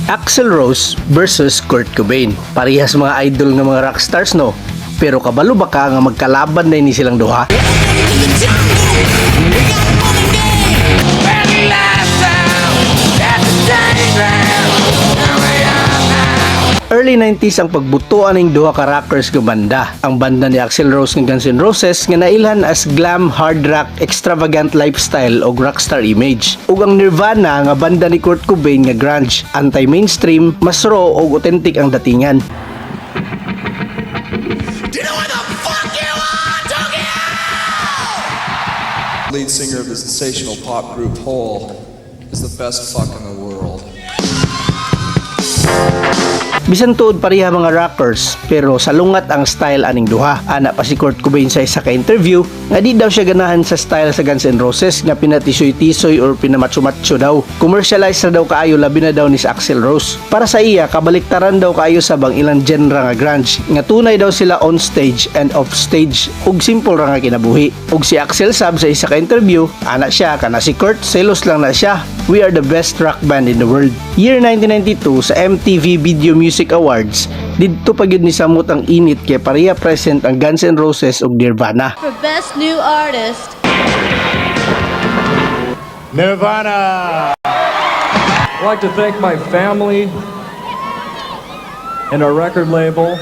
Axl Rose versus Kurt Cobain. Parehas mga idol nga mga rockstars, no? Pero kabalo ba ka nga magkalaban na ini silang duha? Early 90s ang pagbuto aning duha ka rockers nga banda. Ang banda ni Axl Rose nga Guns N' Roses nga nailhan as glam, hard rock, extravagant lifestyle og rockstar image. Ug ang Nirvana nga banda ni Kurt Cobain nga grunge, anti-mainstream, mas raw ug authentic ang datingan. Do you know where the fuck you are, Tokyo? Lead singer of the sensational pop group Hole is the best fuck in the world. Bisan tuod pareha mga rockers, pero salungat ang style aning duha. Ana pa si Kurt Cobain sa isa ka interview nga di daw siya ganahan sa style sa Guns N' Roses nga pinatisoy-tisoy or pinamacho-macho daw. Commercialized na daw kaayo, labi na daw ni sa Axl Rose. Para sa iya, kabaliktaran daw kaayo sa bang ilang genre nga grunge, nga tunay daw sila on stage and off stage ug simple ra nga kinabuhi. Ug si Axl sab sa isa ka interview, ana siya, kana si Kurt, selos lang na siya. "We are the best rock band in the world." Year 1992 sa MTV Video Music Awards, didto pa gyud ni samot ang init kay pareha present ang Guns N' Roses ug Nirvana. For Best New Artist, Nirvana! I'd like to thank my family and our record label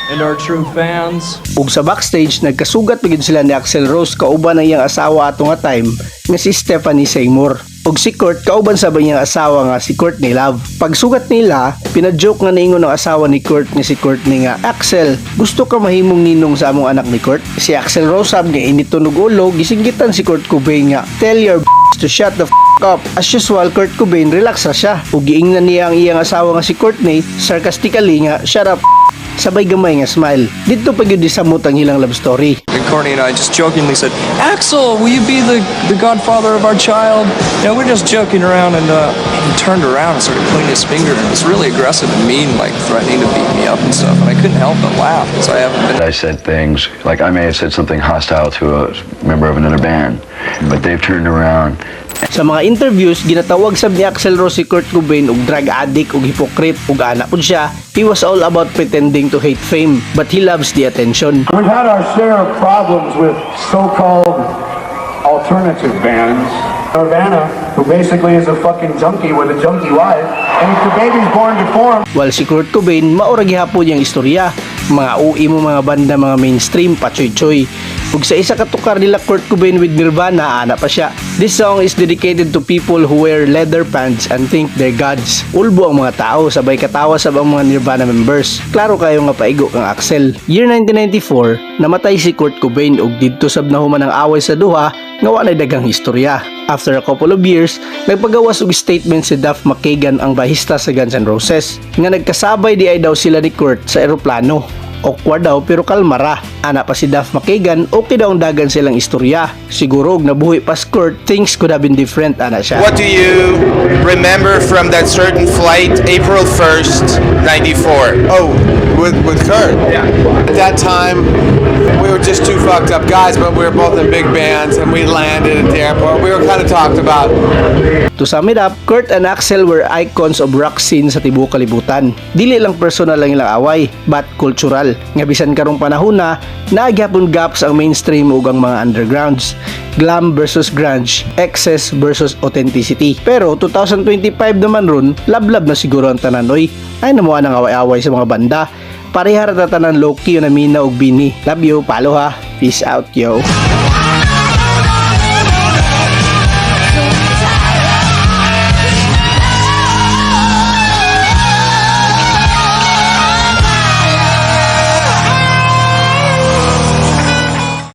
and our true fans. Ug sa backstage, nagkasugat pa gyud sila ni Axl Rose kauban ang iyang asawa ato nga time nga si Stephanie Seymour. Ug si Kurt kauban sa iyang asawa nga si Courtney Love. Pagsugat nila, pina-joke nga niingon ng asawa ni Kurt nga si Courtney nga, "Axl, gusto ka mahimong ninong sa among anak ni Kurt?" Si Axl Rose sab nga init tunog ulo, gisinggitan si Kurt Cobain nga, "Tell your to shut the f- up." As usual, Kurt Cobain relax ra siya. Ug giingnan niya ang iyang asawa nga si Courtney sarcastically nga, "Shut up," sabay gamay nga smile. Didto pa gyud samot ang ilang love story. And Courtney and I just jokingly said, "Axl, will you be the godfather of our child?" We're just joking around, and he turned around and started pointing his finger, and it was really aggressive and mean, like threatening to beat me up and stuff. And I couldn't help but laugh because I haven't been I said things like, I may have said something hostile to a member of another band, but they've turned around. Sa mga interviews, ginatawag sab ni Axl Rose si Kurt Cobain og drug addict ug hypocrite, ug ana pud siya, he was all about pretending to hate fame, but he loves the attention. We've had our share of problems with so-called alternative bands. Nirvana, who basically is a fucking junkie with a junkie wife, and if the baby's born deformed, While si Kurt Cobain, mao ra gihapon niyang istorya. Mga UI mo mga banda, mga mainstream, pachoy-choy. Ug sa isa ka tukar nila Kurt Cobain with Nirvana, ana pa siya, "This song is dedicated to people who wear leather pants and think they're gods." Ulbo ang mga tao, sabay katawa sab ang mga Nirvana members. Klaro kayo nga paigo kang Axl. Year 1994, namatay si Kurt Cobain ug didto sab nahuman ang away sa duha nga wa nay daghang istorya. After a couple of years, nagpagawas og statement si Duff McKagan, ang bahista sa Guns N' Roses, nga nagkasabay di ay daw sila ni Kurt sa eroplano. Awkward daw pero kalma ra. Ana pa si Duff McKagan, okay daw ang dagan silang istorya. Siguro og nabuhi pa si Kurt, things could have been different, ana siya. What do you remember from that certain flight, April 1st, 94? Oh, with Kurt. Yeah. At that time, we were just two fucked up guys, but we were both in big bands, and we landed at the airport. We were kind of talked about. To sum it up, Kurt and Axl were icons of rock scene sa tibuok kalibutan. Dili lang personal ang ilang away, but cultural. Nga bisan karong panahon na, naa gihapon gaps ang mainstream ug ang mga undergrounds. Glam versus grunge, excess versus authenticity. Pero 2025 naman ron, lablab na siguro ang tanan oy. Ay namuha ng away-away sa mga banda. Pareha ra ta tanan low-key na Mina ug Bini. Love you, follow ha. Peace out, yo.